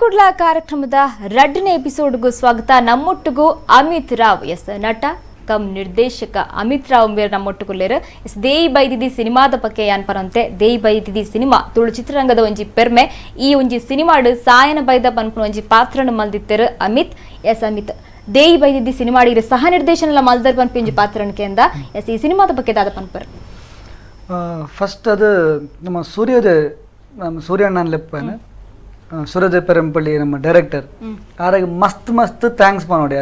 Kudla ಕಾರ್ಯಕ್ರಮದ ಎರಡನೇ ಎಪಿಸೋಡ್ಗೂ ಸ್ವಾಗತ. ನಮ್ಮೊಟ್ಟಿಗೂ ಅಮಿತ್ ರಾವ್, ಎಸ್ ನಟ ಕಮ್ ನಿರ್ದೇಶಕ ಅಮಿತ್ ರಾವ್ ಮೇರ್ ನಮ್ಮೊಟ್ಟುಗುಲ್ಲೇರು. ಎಸ್ ದೇಯಿ ಬೈದಿದಿ ಸಿನಿಮಾದ ಬಗ್ಗೆ ಯಾನ್ ಪರಂತೆ. ದೇಯಿ ಬೈದಿದಿ ಸಿನಿಮಾ ತುಳು ಚಿತ್ರರಂಗದ ಒಂಜಿ ಪೆರ್ಮೆ. ಈ ಒಂಜಿ ಸಿನಿಮಾಡು ಸಾಯನ ಬೈದ ಪನ್ಪುನ ಒಂಜಿ ಪಾತ್ರನ ಮಲ್ದಿತ್ತೇರು ಅಮಿತ್. ಎಸ್ ಅಮಿತ್, ದೇಯಿ ಬೈದಿದ್ದಿ ಸಿನಿಮಾಡಿಗೆ ಸಹ ನಿರ್ದೇಶನ ಮಲ್ದರ್ ಪನ್ಪಿ ಒಂಜಿ ಪಾತ್ರನ ಕೇಂದ. ಎಸ್ ಈ ಸಿನಿಮಾದ ಬಗ್ಗೆ ದಾದ ಪನ್ಪರ್? ಫಸ್ಟ್ ಅದು ನಮ್ಮ ಸೂರ್ಯೋದಯ, ನಮ್ಮ ಸೂರ್ಯಣ್ಣನ ಲೆಪ್ಪನ ಸೂರ್ಯೋದಯ ಪೆರಂಪಳ್ಳಿ ನಮ್ಮ ಡೈರೆಕ್ಟರ್ ಆರಾಗ ಮಸ್ತ್ ಮಸ್ತ್ thanks ಮಾಡೋಡಿ.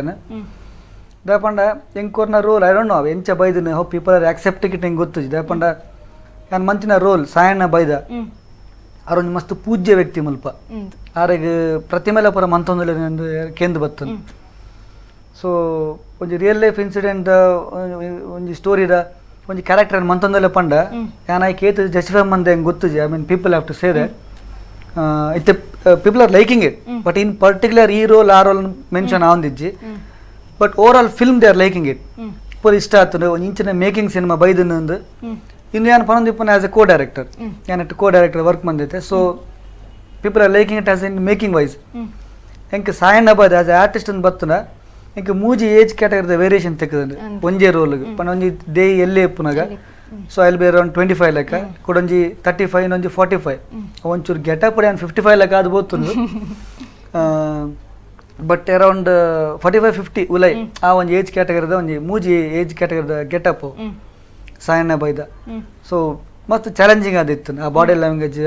ದಾಪಂಡ ಎಂಕೋರ್ನ roll I don't know ಎಂಚ ಬೈದಿನ how people are accepting it ಹೆಂಗೆ ಗೊತ್ತು. ದಾಪಂಡ ನಾನು ಮಂಚಿನ ರೋಲ್ ಸಾಯಣ್ಣ ಬೈದ ಆರೊಂದು ಮಸ್ತ್ ಪೂಜ್ಯ ವ್ಯಕ್ತಿ ಮುಲ್ಪ ಆರಾಗ ಪ್ರತಿಮೆಲ ಪುರ ಮಂತೊಂದು ಕೇಂದ್ರ ಬತ್ತನು. ಸೊ ಒಂಜಿ real life incident ಒಂಜಿ ಸ್ಟೋರಿದ ಒಂಜಿ ಕ್ಯಾರೆಕ್ಟರ್ ಮಂತೊಂದಲ್ಲ ಪಂಡ ಯಾನ್ I Ketu justify ಮಂದೆ ಹೆಂಗೆ ಗೊತ್ತುಜಿ. I mean people have to say that ಇತ್ತೆ people are liking it, but in particular ಈ ರೋಲ್ ಆ ರೋಲ್ ಮೆನ್ಷನ್ ಆವಂದಿಜ್ಜಿ. But overall film they are liking it. ಪೂರ ಇಷ್ಟ ಆತುಂಡು ಒಂಜಿ ಇಂಚಿನ ಮೇಕಿಂಗ್ ಸಿನಿಮಾ ಬೈದನ್ನು. ಇನ್ನು ಯಾನ್ ಪನೊಂದಿಪ್ಪುನ as A co director, ಯಾನ್ ಕೋ ಡೈರೆಕ್ಟರ್ ವರ್ಕ್ ಮಂದೈತೆ. So people are liking it as in making wise. ಎಂಕ್ ಸಾಯಣ್ಣ ಬೈದ as A artist ಅಂತ ಬತ್ತುನ ಇಂಕ ಮೂಜಿ ಏಜ್ ಕ್ಯಾಟಗರಿದ ವೇರಿಯೇಷನ್ ತೆಕ್ಕದಂಡು ಒಂಜೇ ರೋಲ್ಗೆ. ಪಂಡ ಒಂಜಿ they ಎಲ್ಲೇ ಇಪ್ಪುನಾಗ so I be around 25 ಲೆಕ್ಕ, ಕೊಡೊಂಜಿ 35, ಇನ್ನೊಂಜಿ 45, ಒಂಚೂರು ಗೆಟಪ್ ಯಾನ್ 55 ಲೆಕ್ಕ ಅದು ಬೋತುಂಡು. ಬಟ್ ಅರೌಂಡ್ 45 50 ಉಲೈ ಆ ಒಂಜಿ ಏಜ್ ಕ್ಯಾಟಗರಿದ ಒಂಜಿ ಮೂಜಿ ಏಜ್ ಕ್ಯಾಟಗರಿದ ಗೆಟಪ್ ಸಾಯಣ್ಣ ಬೈದ. ಸೊ ಮಸ್ತ್ ಚಾಲೆಂಜಿಂಗ್ ಆದಿತ್ತು ಆ ಬಾಡಿ ಲ್ಯಾಂಗ್ವೇಜ್,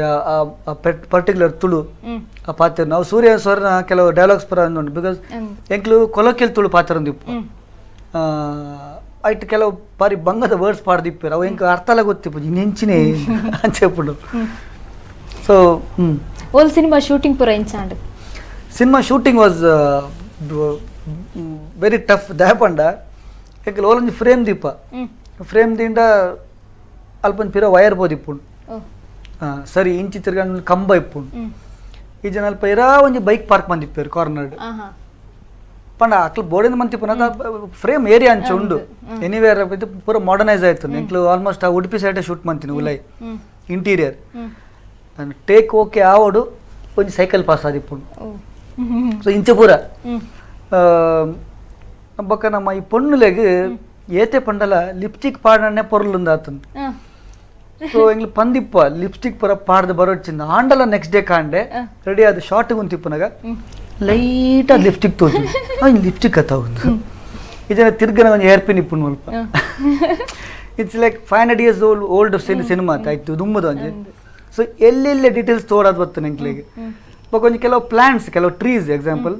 ಆ ಪರ್ಟಿಕ್ಯುಲರ್ ತುಳು ಆ ಪಾತ್ರ. ನಾವು ಸೂರ್ಯ ಸ್ವರ್ನ ಕೆಲವು ಡೈಲಾಗ್ಸ್ ಪರ ಉಂಟು, because ಎಂಕ್ಲು ಕೊಲೊಕ್ಯಲ್ ತುಳು ಪಾತ್ರ ಒಂದಿಪ್ಪು ಐಟ್ ಕೆಲವು ಬಾರಿ ಬಂಗದ ವರ್ಡ್ಸ್ ಪಾಡ್ದಿಪ್ಪು ಅವು ಎಂಕ್ ಅರ್ಥಲ ಗೊತ್ತಿಪ್ಪು ನೆಂಚಿನೇ ಅಂಚೆಪ್ಪುಂಡು. So all cinema shooting ಪೂರ ಇಂಚಾಂಡ್? Cinema shooting was very tough. ದಾಪಂಡ ಎಂಕ್ಲು ಓಲೊಂಜಿ frame ದೀಪ, ಫ್ರೇಮ್ ದಿಂದ ಅಲ್ಪ ಪಿರ ವೈರ್ ಬೋದಿಪ್ಪುಂಡು. ಸರಿ ಇಂಚಿ ತಿರ್ಗಂಡು ಕಂಬ ಇಪ್ಪುಂಡು. ಈ ಜನ ಅಲ್ಪ ಇರಾ ಒಂಜಿ ಬೈಕ್ ಪಾರ್ಕ್ ಮಂದಿಪ್ಪೇರು ಕಾರ್ನರ್ಡ್. ಪಂಡ ಅಕ್ಲು ಬೋರ್ಡಿಂದ ಮಂತಿಪ್ಪುನ ಫ್ರೇಮ್ ಏರಿಯಾ ಅಂಚ ಉಂಡು ಎನಿವೇರ್ ಪೂರ ಮಾಡರ್ನೈಸ್ ಆಯ್ತು. ಎಂಕ್ಲು ಆಲ್ಮೋಸ್ಟ್ ಆ ಉಡುಪಿ ಸೈಡ್ ಶೂಟ್ ಮಂತೀನಿ ಉಲೈ interior take okay ಆವಡು ಒಂಜಿ ಸೈಕಲ್ ಪಾಸ್ ಆದಿಪ್ಪುಂಡು. ಸೊ ಇಂಚ ಪೂರ ಬೊಕ್ಕ ನಮ್ಮ ಈ ಪೊಣ್ಣುಲೆಗ್ ಏತೆ ಪಂಡಲ ಲಿಪ್ಸ್ಟಿಕ್ ಪಾಡನೆ ಪೊರ್ಲುಂದು ಆತುಂಡು. ಸೊ ಎಂಗ್ಲು ಪಂದಿಪ್ಪ ಲಿಪ್ಸ್ಟಿಕ್ ಪೂರ ಪಾಡ್ದು ಬರೋಡ್ಚಿಂದ ಆಂಡಲ ನೆಕ್ಸ್ಟ್ ಡೇ ಕಾಂಡೆ ರೆಡಿ ಅದು ಶಾರ್ಟ್ ಗುಂತಿಪ್ಪನಾಗ ಲೈಟ್ ಅದು ಲಿಪ್ಸ್ಟಿಕ್ ತೋಜು ಲಿಪ್ಸ್ಟಿಕ್ ಅತ್ತ ಒಂದು ಇದನ್ನ ತಿರ್ಗನ ಒಂಜಿ ಹೇರ್ ಪಿನ್ ಇಪ್ಪುಂಡು ಮುಲ್ಪ. It's like 500 years old old cinema ಆಯ್ತು ದುಮ್ಮದ ಒಂಜಿ. ಸೊ ಎಲ್ಲೆಲ್ಲಿ ಡೀಟೇಲ್ಸ್ ತೋಡೋದು ಬತ್ತು ಎಂಕ್ಲೆಗ್. ಬೊಕ್ಕ ಒಂಜಿ ಕೆಲವು ಪ್ಲಾಂಟ್ಸ್, ಕೆಲವು ಟ್ರೀಸ್ ಎಕ್ಸಾಂಪಲ್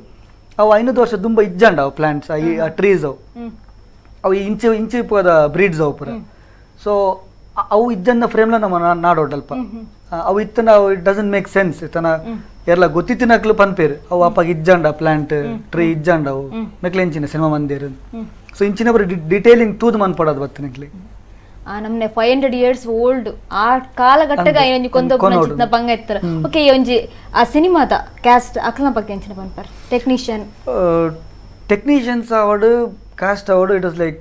ಅವು 500 ವರ್ಷ ದುಂಬ ಇಜ್ಜಂಡ ಅವು ಪ್ಲಾಂಟ್ಸ್ ಆ ಟ್ರೀಸ್ ಅವು ಅವು ಇಂಚು ಇಂಚು ಇಪ್ಪದ ಬ್ರೀಡ್ಸ್ ಅವು ಪೂರ. ಸೊ ಅವು ಇಜ್ಜಂದ ಫ್ರೇಮ್ಲ ನಮ್ಮ ನಾಡೋಡಲ್ಪ ಅವು ಇತ್ತನ ಅವು it doesn't make sense. ಇತ್ತನ ಎಲ್ಲ ಗೊತ್ತಿತ್ತಿನಕ್ಲು ಪನ್ಪೇರು ಅವು ಅಪ್ಪಾಗ ಇಜ್ಜಂಡ ಪ್ಲಾಂಟ್ ಟ್ರೀ ಇಜ್ಜಂಡ ಅವು ಮೆಕ್ಲೆ ಇಂಚಿನ ಸಿನಿಮಾ ಮಂದಿರು. ಸೊ ಇಂಚಿನ ಬರೀ ಡಿಟೇಲಿಂಗ್ ತೂದು ಮನ್ಪಡೋದು ಬತ್ತಿನಕ್ಲಿ. ಆ ನಮ್ನೆ 500 ಇಯರ್ಸ್ ಓಲ್ಡ್ ಆ ಕಾಲಘಟ್ಟಗ ಒಂಜಿ ಕೊಂದೊಬ್ಬನ ಬಂಗ ಇತ್ತರ. ಓಕೆ, ಒಂಜಿ ಆ ಸಿನಿಮಾದ ಕ್ಯಾಸ್ಟ್ ಅಕ್ಲನ ಬಗ್ಗೆ ಎಂಚಿನ ಪನ್ಪರ್? Technician technicians award caste award it was like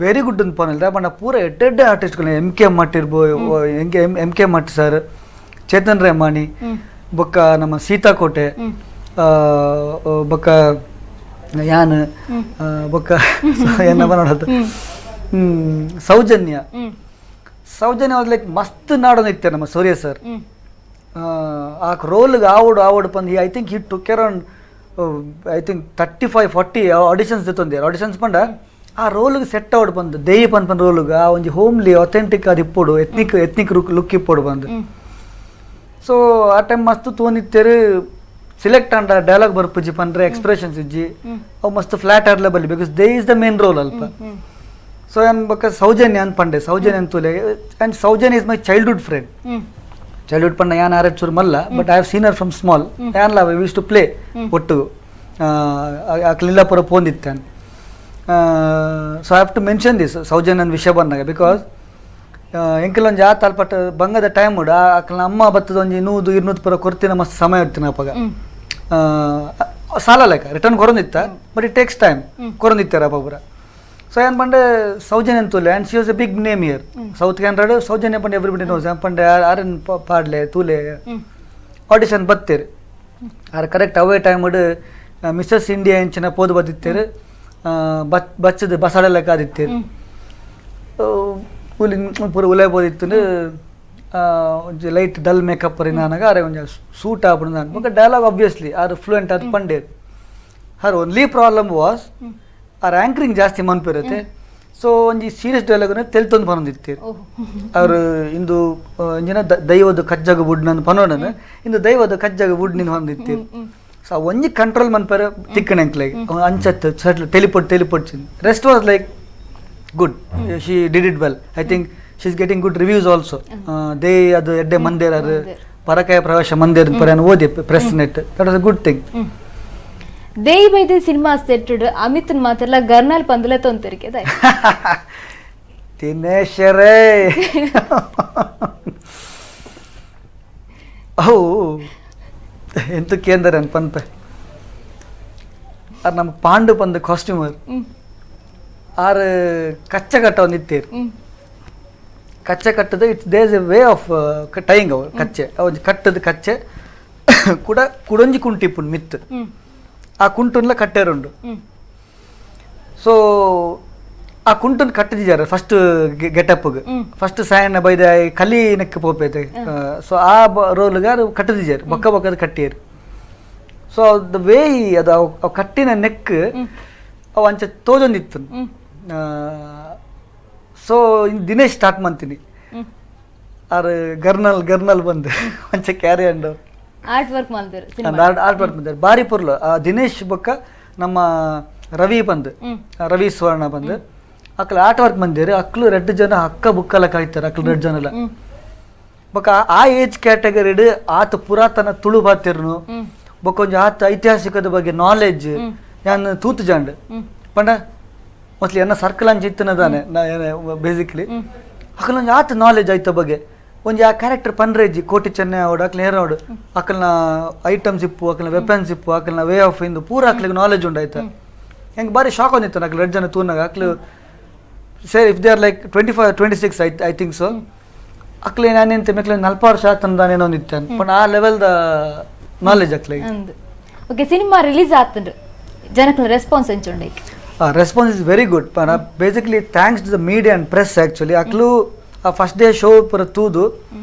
very good ಅಂತ ಪೋನಿಲ್ಲ. ಬಟ್ ಪೂರ ಎಡ್ಡೆಡ್ಡೆ ಆರ್ಟಿಸ್ಟ್ಗಳು ಎಂ ಕೆ ಮಠ್ ಇರ್ಬೋದು, M K Math sir, Chetan Ramani, ಬೊಕ್ಕ ನಮ್ಮ ಸೀತಾಕೋಟೆ, ಬೊಕ್ಕ ಯಾನ್, ಬೊಕ್ಕ ಏನ ನೋಡೋದು ಸೌಜನ್ಯ. ಸೌಜನ್ಯ ವಾಸ್ ಲೈಕ್ ಮಸ್ತ್ ನಾಡೋದು ಇತ್ತೆ ನಮ್ಮ ಸೂರ್ಯ ಸರ್. ಆ ರೋಲ್ಗೆ ಆವಡು ಆವಡು ಪಂದು I think he took around I think 35 40 auditions ತಂದೆ ಆಡಿಷನ್ಸ್ ಪಂಡ ಆ ರೋಲ್ಗೆ ಸೆಟ್ ಅವಡ್ ಬಂದು ದೇಯಿ ಪನ್ಪನ್ ರೋಲ್ಗೆ ಆ ಒಂಜಿ ಹೋಮ್ಲಿ ಅಥೆಂಟಿಕ್ ಅದು ಇಪ್ಪೋಡು ethnic ethnic look ಇಪ್ಪೋಡು ಬಂದು. ಸೊ ಆ ಟೈಮ್ ಮಸ್ತ್ ತೋನಿತ್ತೇರು ಸಿಲೆಕ್ಟ್ ಅಂಡ ಡೈಲಾಗ್ ಬರ್ಪುಜಿ ಪಂಡ್ರೆ ಎಕ್ಸ್ಪ್ರೆಷನ್ಸ್ ಇಜ್ಜಿ ಅವು ಮಸ್ತ್ ಫ್ಲಾಟ್ ಆಡ್ಲೆ ಬಲ್ಲಿ because they is the main role ಅಲ್ಪ. ಸೊ ಏನ್ ಬೊಕ್ಕ ಸೌಜನ್ಯ ಅಂತ ಪಂಡೆ ಸೌಜನ್ಯ ಅಂತೂಲೆ and Soujanya is my childhood friend. Childhood ಪಂಡ ಯಾನ್ ಆರೆ ಚೂರು ಮಲ್ಲ, but I have seen her from small. ಯಾನ್ಲ we use to play ಒಟ್ಟು ಅಕ್ಲಿಲ್ಲಾಪುರ ಪೋಂದಿತ್ತಾನೆ. So I have to mention this ಸೌಜನ್ಯನ ವಿಷಯ ಬಂದಾಗ because ಎಂಕಲ್ ಒಂಜಿ ಆತ ಅಲ್ಪಟ್ಟ ಬಂಗದ ಟೈಮ್ ಉಡು ಅಕ್ಲ ಅಮ್ಮ ಬತ್ತದ ಒಂಜಿ 100 200 ಪುರ ಕೊರ್ತಿನ ಮಸ್ತ್ ಸಮಯ ಇರ್ತೀನಿ ಅಪ್ಪಗ ಸಾಲ ಲೆಕ್ಕ ರಿಟರ್ನ್ ಕೊರೊಂದಿತ್ತ, but it takes time ಕೊರೊಂದಿತ್ತಾರ ಅಪ್ಪ ಪುರ. ಸೊ ಏನ್ ಪಂಡೆ ಸೌಜನ್ಯ ಅಂತೂಲೆ and she was a big name here south Canara Soujanya Pande everybody knows. Pande horn ಪಾಡ್ಲೆ ತೂಲೆ ಆಡಿಷನ್ ಬತ್ತೀರಿ. ಆರ್ ಕರೆಕ್ಟ್ ಅವೇ ಟೈಮ್ಡ್ ಮಿಸಸ್ ಇಂಡಿಯಾ ಇಂಚಿನ ಪೋದು ಬದಿತ್ತೇರು ಬಚ್ಚದ ಬಸಳೆಲ್ಲ ಕಾದಿತ್ತೇರು ಉಲಿ ಪೂರ ಉಲೆ ಬೋದಿತ್ತು ಒಂಜಿ light dull makeup ನಾನಾಗ ಅರೆ ಒಂಜಿ ಸೂಟ್ ಆಪುಂಡು ನಾನು ಬೊಕ ಡೈಲಾಗ್ ಆಬ್ವಿಯಸ್ಲಿ ಆರ್ ಫ್ಲೂಯೆಂಟ್ ಅದು ಪಂಡೇರ್ her only problem was R anchoring ಜಾಸ್ತಿ ಮನ್ಪಿರುತ್ತೆ ಸೊ ಒಂಜಿ ಸೀರಿಯಸ್ ಡೈಲಾಗ್ ತೆಲ್ತೊಂದು ಪನೊಂದಿತ್ತೀರು ಅವರು ಇಂದು ಇಂಜಿನ ದೈವದ ಕಜ್ಜಗ ಬುಡ್ ನನ್ನ ಪನೋಡನ ಇಂದು ದೈವದ ಕಜ್ಜಗ ಬುಡ್ ನಿನ್ ಹೊಂದಿತ್ತೀರು ಸೊ ಒಂಜಿ ಕಂಟ್ರೋಲ್ ಮನ್ಪರ ತಿಕ್ಕಣೆ ಅಂಕ್ಲೆಗ್ ಅಂಚತ್ತು ಸಟ್ಲ್ ತೆಲಿಪೊಟ್ಟು ತೆಲಿಪೊಟ್ಟು rest was like good. She did it well. I think she is getting good reviews also. They adu edde mandir aru parakaya pravesha mandir parana odi press net. That was a good thing. Day by day cinema set Amit matella garnal pandule tonterike dai. Dineshere. Oh entu kendaran panpe ar nam Pandu pandu costumer are ಕಚ್ಚೆ ಕಟ್ಟವನಿತ್ತೀರು ಕಚ್ಚೆ ಕಟ್ಟದ it's there is a way of tying ಅವು ಕಚ್ಚೆ ಒಂಜಿ ಕಟ್ಟದ ಕಚ್ಚೆ ಕೂಡ ಕುಡೊಂಜಿ ಕುಂಟು ಇಪ್ಪುಂಡು ಮಿತ್ತು ಆ ಕುಂಟುನ್ಲ ಕಟ್ಟೇರುಂಡು ಸೊ ಆ ಕುಂಟುನ್ ಕಟ್ಟದಿದ್ದಾರೆ ಫಸ್ಟ್ ಗೆಟಪ್ಗೆ ಫಸ್ಟ್ ಸಾಯಣ್ಣ ಬೈದ ಕಲಿ ನೆಕ್ ಪೋಪೈತೆ ಸೊ ಆ ರೋಲ್ಗೆ ಅದು ಕಟ್ಟದಿದ್ದಾರೆ ಬೊಕ್ಕ ಬೊಕ್ಕದ ಕಟ್ಟಿಯರು so the way ಅದು ಅವು ಕಟ್ಟಿನ ನೆಕ್ ಅವು ಅಂಚೆ ತೋಜೊಂದಿತ್ತು ಸೊ ದಿನೇಶ್ ಸ್ಟಾರ್ಟ್ ಮಾಡ್ತೀನಿ ಆರ್ ಗರ್ನಲ್ ಗರ್ನಲ್ ಬಂದು ಅಂಚೆ carry and art work ಮಾಡ್ತಾರೆ ಆರ್ಟ್ ವರ್ಕ್ ಮಾಡ್ತಾರೆ ಬಾರಿ ಪೊರ್ಲು ಆ ದಿನೇಶ್ ಬೊಕ್ಕ ನಮ್ಮ ರವಿ ಬಂದು ರವಿ ಸುವರ್ಣ ಬಂದು ಅಕ್ಲು ಆರ್ಟ್ ವರ್ಕ್ ಬಂದಿರು ಅಕ್ಲು ರೆಡ್ ಜನ ಅಕ್ಕ ಬುಕ್ಕಲ್ಲ ಕಾಯ್ತಾರೆ ಅಕ್ಲು ರೆಡ್ ಜನ ಎಲ್ಲ ಬೊಕ್ಕ ಆ ಏಜ್ ಕ್ಯಾಟಗರಿಡ್ ಆತ ಪುರಾತನ ತುಳು ಬಾತಿರ್ನು ಬೊಕ್ಕ ಒಂಜಿ ಆತ ಐತಿಹಾಸಿಕದ ಬಗ್ಗೆ ನಾಲೆಜ್ ನಾನು ತೂತು ಜಾಂಡ್ ಪಂಡ ಮೋಸ್ಟ್ಲಿ ಎನ್ನ ಸರ್ಕಲ್ ಅಂಚ ಇತ್ತನದಾನೆ ಬೇಸಿಕಲಿ ಅಕಲ್ ಆತ ನಾಲೆಜ್ ಆಯ್ತ ಬಗ್ಗೆ ಒಂಜಿ ಆ ಕ್ಯಾರೆಕ್ಟರ್ ಪನ್ರೇಜಿ ಕೋಟಿ ಚೆನ್ನೆ ಅವಡು ಅಕ್ಲ ನೇರವಡು ಅಕಲ್ನ ಐಟಮ್ಸ್ ಇಪ್ಪು ಅಕಲ್ನ ವೆಪನ್ಸ್ ಇಪ್ಪು ಅಕಲ್ನ ವೇ ಆಫ್ ಇಂದು ಪೂರ ಅಕ್ಲಿಗೆ ನಾಲೆಜ್ ಉಂಡಾಯ್ತ ಹೆಂಗೆ ಬಾರಿ ಶಾಕ್ ಒಂದಿತ್ತು ಅಕ್ಲು ರೆಡ್ ಜನ ತೂನಾಗ ಅಕ್ಲು sir if they are like 25 26 I I think so ಅಕ್ಲೆ ನಾನೆಂತ ಮೆಕ್ಲೆ 40 ವರ್ಷ ಆತಂದಾನೇನೋ ಒಂದಿತ್ತಾನೆ ಪಂಡ ಆ level the knowledge ಅಕ್ಲಿಗೆ. Okay cinema release ಆತಂಡ್ರು ಜನಕ್ಕೆ response ಎಂಚುಂಡು? Response is very good. Basically thanks to the media and press actually ಅಕ್ಲು ಆ first day show ಪೂರ ತೂದು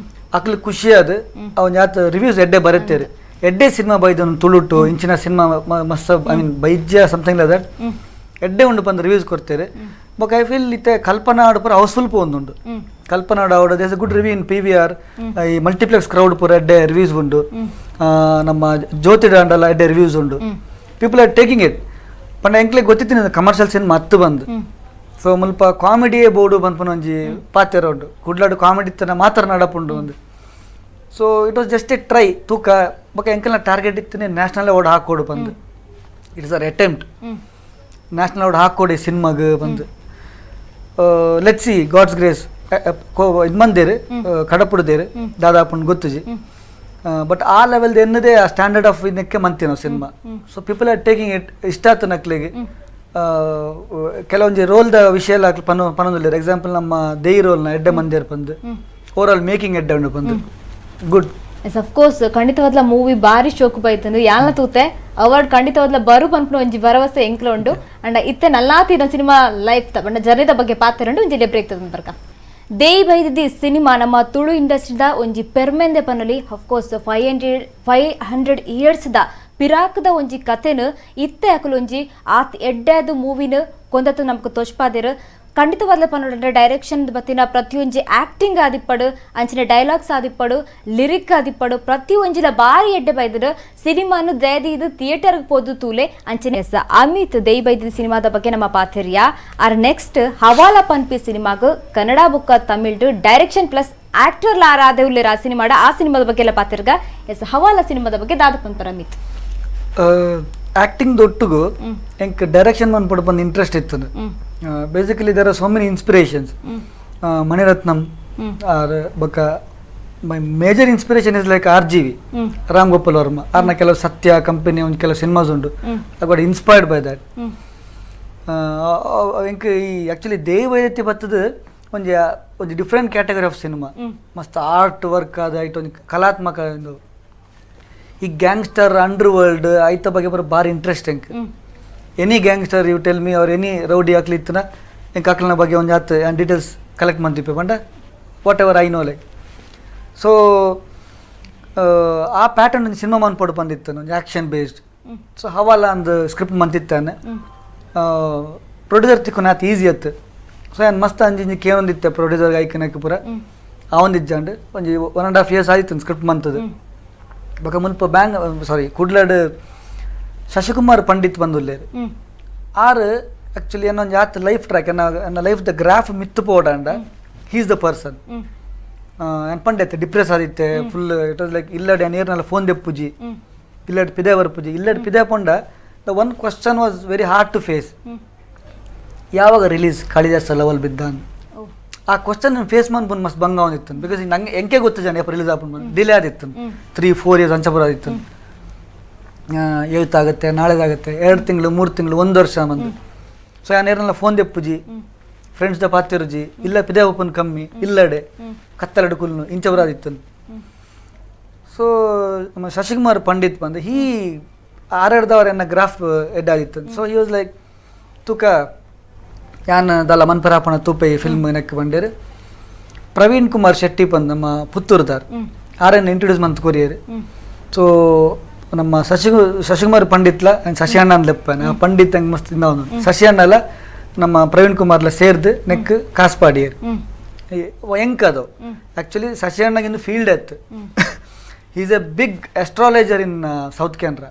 ಅಕ್ಲು ಖುಷಿ ಅದು ಅವನ್ ಯಾತ ರಿವ್ಯೂಸ್ ಎಡ್ಡೆ ಬರುತ್ತೇರು ಎಡ್ಡೆ ಸಿನಿಮಾ ಬೈದು ತುಳುಟು ಇಂಚಿನ ಸಿನಿಮಾ ಮಸ್ತ್ I mean ಬೈಜ್ಯ something like that ಎಡ್ಡೆ ಉಂಡು ಬಂದು ರಿವ್ಯೂಸ್ ಕೊಡ್ತೇವೆ. ಬಟ್ I feel ಇತ್ತೆ ಕಲ್ಪನಾ ಆಡು ಪೂರ ಹೌಸ್ಫುಲ್ ಪೂ ಒಂದುಂಡು ಕಲ್ಪನಾ ಆಡು there's a good review in PVR ಈ ಮಲ್ಟಿಪ್ಲೆಕ್ಸ್ ಕ್ರೌಡ್ ಪೂರ ಎಡ್ಡೆ ರಿವ್ಯೂಸ್ ಉಂಡು ನಮ್ಮ ಜ್ಯೋತಿ ಡಾಂಡಲ ಎಡ್ಡೆ ರಿವ್ಯೂಸ್ ಉಂಡು people are taking it. ಪಂಡ ಎಂಕ್ಲೆ ಗೊತ್ತಿತ್ತಿನ ಕಮರ್ಷಿಯಲ್ ಸಿನಿಮಾ ಹತ್ತು ಬಂದು ಸೊ ಮುಲ್ಪ ಕಾಮಿಡಿಯೇ ಬೋರ್ಡು ಬಂದ್ಪನ ಒಂಜಿ ಪಾತೆರ ಉಂಡು ಕುಡ್ಲಾಡು ಕಾಮಿಡಿ ಇತ್ತನ ಮಾತ್ರ ನಡಪುಂಡು ಒಂದು so it was just a try ತೂಕ ಬೊಕ ಎಂಕಲ್ನ ಟಾರ್ಗೆಟ್ ಇತ್ತನೆ ನ್ಯಾಷನಲ್ ಅವಾರ್ಡ್ ಹಾಕೋಡು ಬಂದು it's our attempt national award ಹಾಕೋಡಿ ಸಿನಿಮಾಗ ಬಂದು let see God's grace ಇದು ಮಂದೇರು ಕಡಪುಡ್ದೇರು ದಾದಾಪುಂಡು ಗೊತ್ತುಜಿ ಬಟ್ ಆ ಲೆವೆಲ್ದ ಎನ್ನದೇ ಆ ಸ್ಟ್ಯಾಂಡರ್ಡ್ ಆಫ್ ಇದಕ್ಕೆ ಮಂತಿ ನಾವು cinema so people are taking it ಇಷ್ಟ ಆತು ನಕ್ಲಿಗೆ. ಕೆಲವೊಂಜಿ ರೋಲ್ದ ವಿಷಯ ಎಲ್ಲ ಪನೋ ಪನೊಂದಿಲ್ಲ ಎಕ್ಸಾಂಪಲ್ ನಮ್ಮ ದೇಯಿ ರೋಲ್ನ ಎಡ್ಡೆ ಮಂದಿರ್ ಬಂದು over all making ಎಡ್ಡೆ ಉಂಡು ಬಂದು good. Yes of course ಖಂಡಿತವಾದ್ಲ movie ಬಾರಿ ಶೋಕು ಬೈತಂದು ಯಾಲ್ನ ತೂತೆ ಅವಾರ್ಡ್ ಖಂಡಿತವಾದ್ಲ ಬರು ಪನ್ಪುನ ಒಂಜಿ ಭರವಸೆ ಎಂಕ್ಲ ಉಂಡು ಅಂಡ ಇತ್ತೆ ನಲ್ಲಾತಿನ ಸಿನಿಮಾ ಲೈಫ್ ಪಂಡ ಜರ್ನಿದ ಬಗ್ಗೆ ಪಾತೆರುಂಡು ಒಂಜಿ ಬ್ರೇಕ್ ತಗೊಂಡು ಬರ್ಕ. ದೇಯಿ ಬೈದಿದ್ದಿ ಸಿನಿಮಾ ನಮ್ಮ ತುಳು ಇಂಡಸ್ಟ್ರಿದ ಒಂಜಿ ಪೆರ್ಮೆಂದೆ ಪನೊಲಿ of course 500 years the ಪಿರಾಕದ ಒಂಜಿ ಕಥೆನು ಇತ್ತೆ ಅಕುಲು ಒಂಜಿ ಆತ್ ಎಡ್ಡೆದು ಮೂವಿನ ಕೊಂದತ್ತು ನಮಕ್ ತೋಚ್ಪಾದಿರು ಖಂಡಿತವಾದ್ಲ ಪನೊಡಂಡ ಡೈರೆಕ್ಷನ್ ಬತ್ತಿನ ಪ್ರತಿಯೊಂಜಿ ಆಕ್ಟಿಂಗ್ ಆದಿಪ್ಪಡು ಅಂಚಿನ ಡೈಲಾಗ್ಸ್ ಆದಿಪ್ಪಡು ಲಿರಿಕ್ ಆದಿಪ್ಪಡು ಪ್ರತಿಯೊಂಜಿಲ ಬಾರಿ ಎಡ್ಡೆ ಬೈದರು ಸಿನಿಮಾನು ದಯದೀದು ಥಿಯೇಟರ್ಗೆ ಪೋದು ತೂಲೆ ಅಂಚಿನ ಎಸ್ ಅಮಿತ್ ದೇಯಿ ಬೈದಿದ್ದ ಸಿನಿಮಾದ ಬಗ್ಗೆ ನಮ್ಮ ಪಾಥರ್ಯ ಆರ್ ನೆಕ್ಸ್ಟ್ ಹವಾಲ ಪನ್ಪಿ ಸಿನಿಮಾಗ ಕನ್ನಡ ಬುಕ್ಕ ತಮಿಳ್ಡು direction plus actor ಲಾರಾದೆ ಉಲ್ಲೇರ ಆ ಸಿನಿಮಾಡ ಆ ಸಿನಿಮಾದ ಬಗ್ಗೆ ಎಲ್ಲ ಪಾತಿರ್ಗ ಎಸ್ ಹವಾಲ ಸಿನಿಮಾದ ಬಗ್ಗೆ ದಾದ ಪನ್ಪರ ಅಮಿತ್. ಆಕ್ಟಿಂಗ್ ದೊಟ್ಟುಗು ಎಂಕ್ ಡೈರೆಕ್ಷನ್ ಮನ್ಪೊಡು ಬಂದು ಇಂಟ್ರೆಸ್ಟ್ ಇತ್ತು. Basically there are so many inspirations. Mani Ratnam or ಬೊಕ್ಕ my major inspiration is like RGV Ram Gopal Varma ಆರ್ನ ಕೆಲವು ಸತ್ಯ ಕಂಪನಿ ಒಂದು ಕೆಲವು ಸಿನಿಮಾಸ್ ಉಂಡು I got inspired by that. ಎಂಕ್ ಈ ಆ್ಯಕ್ಚುಲಿ ದೇವಿ ವೈದ್ಯತಿ ಬತ್ತದ ಒಂಜಿ ಒಂಜಿ different category of cinema ಮಸ್ತ್ ಆರ್ಟ್ ವರ್ಕ್ ಆದ ಐಟ್ ಒಂಜಿ ಕಲಾತ್ಮಕ ಒಂದು ಈ gangster under world ಐತ ಬಗ್ಗೆ ಬರೋ ಭಾರಿ ಇಂಟ್ರೆಸ್ಟ್ ಎಂಕ್. Any gangster you tell me ಅವ್ರ ಎನಿ ರೌಡಿ ಹಾಕ್ಲಿತ್ತನ ಎಂಕ್ ಅಕ್ಲನ ಬಗ್ಗೆ ಒಂದು ಆತು ಡೀಟೇಲ್ಸ್ ಕಲೆಕ್ಟ್ ಮಾಡ್ತಿಪ್ಪೆ ಪಂಡ whatever I know like. So ಆ ಪ್ಯಾಟರ್ನ್ ಒಂದು ಸಿನಿಮಾ ಮನ್ಪೊಡು ಬಂದಿತ್ತು ಒಂದು action based. So ಹವಾಲ ಒಂದು ಸ್ಕ್ರಿಪ್ಟ್ ಮಂತಿತ್ತಾನೆ ಪ್ರೊಡ್ಯೂಸರ್ ತಿಕ್ಕು ಆತು ಈಸಿ ಆತು. ಸೊ ಏನು ಮಸ್ತ್ ಅಂಜಿಂಜಿ ಕೇಳೊಂದಿತ್ತೆ ಪ್ರೊಡ್ಯೂಸರ್ ಐಕನಕ್ಕೆ ಪೂರ ಆವೊಂದಿಜ್ಜಾಂಡ್ ಒಂಜಿ 1.5 ಇಯರ್ಸ್ ಆಯಿತು ಸ್ಕ್ರಿಪ್ಟ್ ಮಂತದ್ದು. ಬೊಕ ಮುಲ್ಪ ಬ್ಯಾಂಗ್ ಸಾರಿ ಕುಡ್ಲಡ್ ಶಶಿಕುಮಾರ್ ಪಂಡಿತ್ ಬಂದುಲ್ಲೇರು ಆರ್ ಆ್ಯಕ್ಚುಲಿ ಏನೊಂದು ಆತ ಲೈಫ್ ಟ್ರ್ಯಾಕ್ ಎನ್ನ life the graph ಮಿತ್ತು ಪೋಡಾಂಡ he's the person. ಏನು ಪಂಡಿತ್ ಡಿಪ್ರೆಸ್ ಆದಿತ್ತೆ full it was like ಇಲ್ಲಡೆ ನೀರ್ನೆಲ್ಲ phone ದೆಪ್ಪುಜಿ ಇಲ್ಲಡ್ ಪಿದೆ ಬರ್ಪುಜಿ ಇಲ್ಲಡ್ ಪಿದೆ ಪೊಂಡ the one question was very hard to face, ಯಾವಾಗ ರಿಲೀಸ್ ಕಾಳಿದಾಸ ಲೆವೆಲ್ ಬಿದ್ದ. ಆ ಕ್ವಶನ್ ಫೇಸ್ ಮನ್ಪುನ್ ಮಸ್ತ್ ಬಂಗ ಒಂದಿತ್ತು because ನಂಗೆ ಎಂಕೆ ಗೊತ್ತು ಜನ ಎಪ್ಪ ರಿಲೀಸ್ ಆಪುನ್ ಡಿಲೇ ಆದಿತ್ತು 3-4 ಇಯರ್ಸ್ ಅಂಚಪುರ ಆದಿತ್ತು. ಏಳ್ತಾಗುತ್ತೆ ನಾಳೆದಾಗುತ್ತೆ 2 ತಿಂಗಳು 3 ತಿಂಗಳು 1 ವರ್ಷ ಬಂದು. ಸೊ ಯಾನೇರನ್ನೆಲ್ಲ ಫೋನ್ ದೆಪ್ಪುಜಿ ಫ್ರೆಂಡ್ಸ್ the ಪಾತಿರುಜಿ ಇಲ್ಲ ಪಿದೆ ಓಪನ್ ಕಮ್ಮಿ ಇಲ್ಲಡೆ ಕತ್ತಲಡು ಕುಲ್ನು ಇಂಚಪುರ ಆದಿತ್ತು. ಸೊ ನಮ್ಮ ಶಶಿಕುಮಾರ್ ಪಂಡಿತ್ ಬಂದು ಹೀ ಆರಡ್ದವ್ರ ಎನ್ನ ಗ್ರಾಫ್ ಎಡ್ ಆದಿತ್ತು. So he was like ತೂಕ ಯಾನ್ ದಲ್ಲ ಮನ್ಪರಾಪಣ ತೂಪೆ ಈ ಫಿಲ್ಮ್ ನೆಕ್ ಬಂಡೇರು. ಪ್ರವೀಣ್ ಕುಮಾರ್ ಶೆಟ್ಟಿ ಬಂದು ನಮ್ಮ ಪುತ್ತೂರ್ದಾರ್ ಆರನ್ನು ಇಂಟ್ರೊಡ್ಯೂಸ್ ಮಂತ್ ಕೊರಿಯರ್. ಸೊ ನಮ್ಮ ಶಶಿಕುಮಾರ್ ಪಂಡಿತ್ಲ ಶಶಿ ಅಣ್ಣ ಲೆಪ್ಪನ ಪಂಡಿತ್ ಹಂಗೆ ಮಸ್ತ್ ಅವನು ಶಶಿ ಅಣ್ಣಲ ನಮ್ಮ ಪ್ರವೀಣ್ ಕುಮಾರ್ಲ ಸೇರ್ದು ನೆಕ್ ಕಾಸ್ಪಾಡಿಯರ್ ಎಂಕ್ ಅದು ಆ್ಯಕ್ಚುಲಿ ಶಶಿ ಅಣ್ಣಗಿಂದು ಫೀಲ್ಡ್ ಆಯ್ತು. Is a big astrologer in South Canara.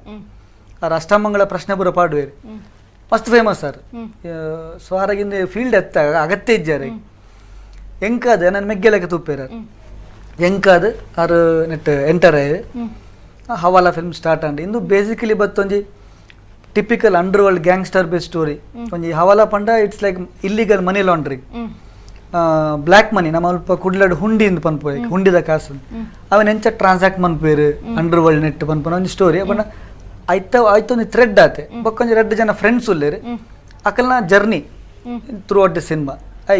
R Ashtamangala ಪ್ರಶ್ನೆ ಬರೋ ಪಾಡುವೇರು ಮಸ್ತ್ famous sir. So ಆರಾಗಿಂದ field ಎತ್ತ ಅಗತ್ಯ ಇಜ್ಜಾರೆ ಎಂಕಾದ ನನ್ನ ಮೆಗ್ಗೆಲಕ್ಕೆ ತೂಪೇರ ಎಂಕಾದ ಆರು ನೆಟ್ ಎಂಟರ್ ಆಯ್ Hawala film start and into basically ಬತ್ತೊಂಜಿ typical under world gangster base story. ಒಂಜಿ ಹವಾಲಾ ಪಂಡ it's like illegal money laundering, black money. ನಮ್ಮ ಅಲ್ಪ ಕುಡ್ಲಡ್ ಹುಂಡಿ ಇಂದು ಪನ್ಪು ಹುಂಡಿದ ಕಾಸು ಅವನ್ ಎಂಚ ಟ್ರಾನ್ಸಾಕ್ಟ್ ಮನ್ಪೇರು under world net ಪನ್ಪನ ಒಂಜಿ ಸ್ಟೋರಿ. ಪಂಡ ಆಯ್ತ ಆಯ್ತೊಂದು ಥ್ರೆಡ್ ಆತೆ ಬೊಕ್ಕೊಂಜಿ 2 ಜನ ಫ್ರೆಂಡ್ಸ್ ಉಲ್ಲೇರು ಅಕಲ್ನ journey throughout the cinema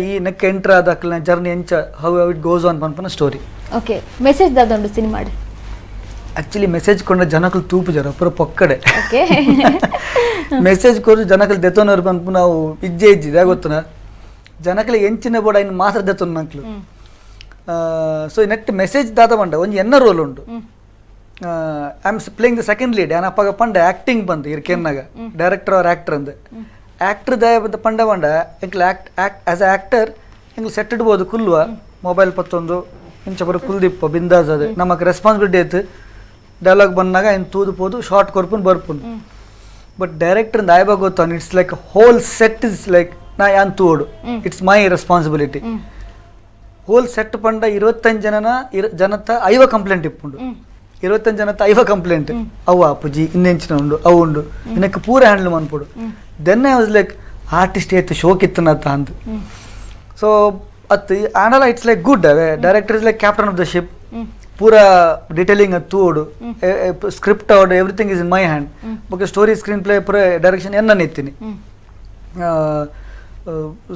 ಈ ನೆಕ್ ಎಂಟರ್ ಆದ ಅಕಲ್ನ ಜರ್ನಿ ಎಂಚ how it goes on ಪನ್ಪನ story. Okay message ದಾದೊಂಡು cinema actually message ಕೊಂಡ ಜನಕಲು ತೂಪು ಜರ ಪೂರ ಪೊಕ್ಕಡೆ ಮೆಸೇಜ್ ಕೊರು ಜನಕಲು ದೆತ್ತೋನವ್ರು ಪನ್ಪು ನಾವು ಇಜ್ಜೆ ಇಜ್ಜಿದೆ ಗೊತ್ತನ ಜನಕಲು ಎಂಚಿನ ಬೋಡ ಇನ್ನು ಮಾತ್ರ ದೆತ್ತೋನ್ ನಕ್ಲು. So net message ದಾದ ಬಂಡ ಒಂಜಿ ಎನ್ನ ರೋಲ್ ಉಂಟು. I am playing the second lead. ನಾನು ಅಪ್ಪಾಗ ಪಂಡ ಆ್ಯಕ್ಟಿಂಗ್ ಬಂದು ಇರ್ ಕೆನ್ನಾಗ ಡೈರೆಕ್ಟರ್ ಅವ್ರ ಆ್ಯಕ್ಟರ್ ಅಂದು ಆ್ಯಕ್ಟರ್ ದಯ ಬಂದ ಪಂಡ ಬಂಡ ಎಂಕ್ಲು act act as a actor ಎಂಕ್ಲು set ಇಡ್ಬೋದು ಕುಲ್ವ ಮೊಬೈಲ್ ಪತ್ತೊಂದು ಇಂಚ ಬರೋ ಕುಲ್ದಿಪ್ಪ ಬಿಂದಾಸ್ ಅದು ನಮಗೆ ರೆಸ್ಪಾನ್ಸಿಬಿಲಿಟಿ ಆಯ್ತು. ಡೈಲಾಗ್ ಬಂದಾಗ ಇನ್ನು ತೂದು ಪೋದು ಶಾರ್ಟ್ ಕೊರ್ಪುನ್ ಬರ್ಪುನ್. ಬಟ್ ಡೈರೆಕ್ಟರ್ ಆಯ್ಬಾಗ ಗೊತ್ತಾನು it's like whole set is like ನಾ ಯಾನ್ ತೂಡು it's my responsibility. Whole set ಪಂಡ 25 ಜನನ ಜನತ 50 ಕಂಪ್ಲೇಂಟ್ ಇಪ್ಪುಂಡು 25 ಜನತ 50 ಕಂಪ್ಲೇಂಟ್ ಅವು ಅಪ್ಪುಜಿ ಇನ್ನೆಂಚಿನ ಉಂಡು ಅವು ಉಂಡು ಇನ್ನಕ್ಕೆ ಪೂರ handle ಮನ್ಪುಡು. Then I was like artist ಏತ್ ಶೋಕ್ ಇತ್ತನತ್ತ ಅಂದ್. ಸೊ ಅತ್ ಆಂಡಲ it's like good away director is like captain of the ship ಪೂರ ಡೀಟೇಲಿಂಗ್ ಅದು ತೂಡು script ಅವಡು everything is in my hand. Okay story screen play ಪೂರ ಡೈರೆಕ್ಷನ್ ಎನ್ನ ಎತ್ತೀನಿ.